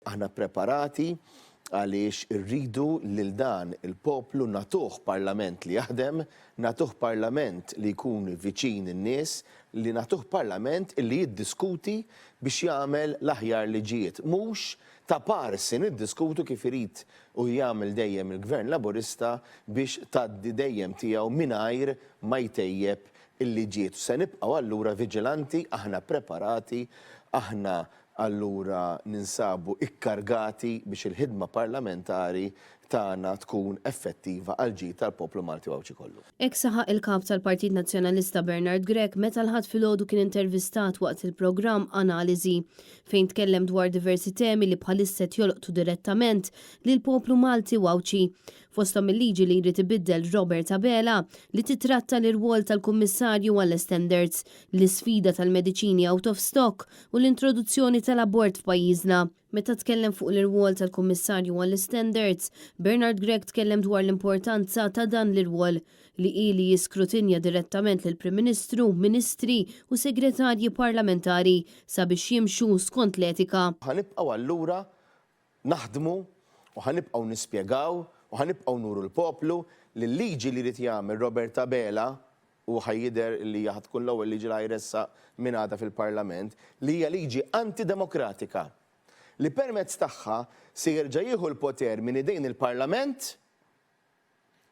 Aħna ppreparati għaliex irridu lil dan il-poplu nagħtuh Parlament li jaħdem, nagħtuh Parlament li jkun viċin in-nies, li nagħtuh Parlament illi jiddiskuti biex jagħmel l-aħjar liġijiet. Mhux ta' parsi niddiskutu kif irid u jagħmel dejjem il-Gvern Laburista biex tgħaddi dejjem tiegħu mingħajr ma jtejjeb il-liġijiet. U se nibqgħu allura viġilanti, aħna ppreparati, aħna Allura ninsabu ikkargati biex il-ħidma parlamentari tagħna tkun effettiva għall-ġid tal-poplu Malti u Għawdxi kollu. Hekk saħaq il-Kap tal-Partit Nazzjonalista Bernard Grech meta l-Ħadd filgħodu kien intervistat waqt il-programm Analiżi, fejn tkellem dwar diversi temi li bħalissa qed jolqtu direttament lill-poplu Malti u Għawdxi. Fosthom il-liġi li jrid ibiddel Robert Abela li titratta l-irwol tal-Kummissarju għall-Standards, l-isfida tal-mediċini out of stock u l-introduzzjoni tal-abort f'pajjiżna. Meta tkellem fuq l-irwol tal-Kummissarju għall-Istandards, Bernard Grech tkellem dwar l-importanza ta' dan l-irwol, li hi li jiskrutinja direttament lill-Prim Ministru, Ministri u Segretarji Parlamentari sabiex jimxu skont l-etika. Ħa nibqgħu allura naħdmu u ħa nibqgħu nispjegaw u ħa nibqgħu nuru l-poplu li l-liġi li jrid jagħmel Robert Abela, u ħa jidher li hija ħa tkun l-ewwel liġi li ħa jressaq minn għada fil-Parlament, li hija liġi antidemokratika, li permezz tagħha se jerġa' jieħu l-poter minn idejn il-Parlament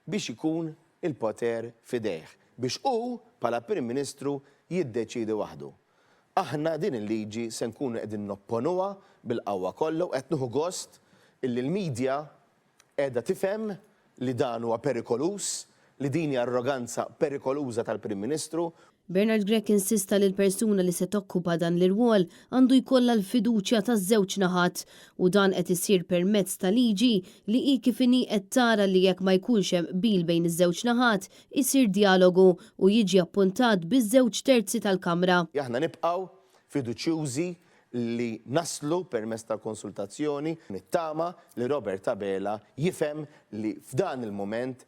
biex ikun il-poter f'idejh, biex hu, bħala Prim Ministru, jiddeċiedi waħdu. Aħna din il-liġi se nkunu qegħdin nopponuha bil-qawwa kollha u qed nieħu gost illi l-media qiegħda tifhem li dan huwa perikoluż, li din hi arroganza perikoluża tal-Prim Ministru. Bernard Grech insista li l-persuna li se tokkupa dan l-irwol għandu jkollha l-fiduċja taż-żewġ naħat u dan qed isir permezz ta' liġi li hi kif inhi qed tara li jekk ma jkunx hemm qbil bejn iż-żewġ naħat isir djalogu u jiġi appuntat biż-żewġ terzi tal-Kamra. Aħna nibqgħu fiduċjużi li naslu permezz tal-konsultazzjoni. Nittama li Robert Abela jifhem li f'dan il-mument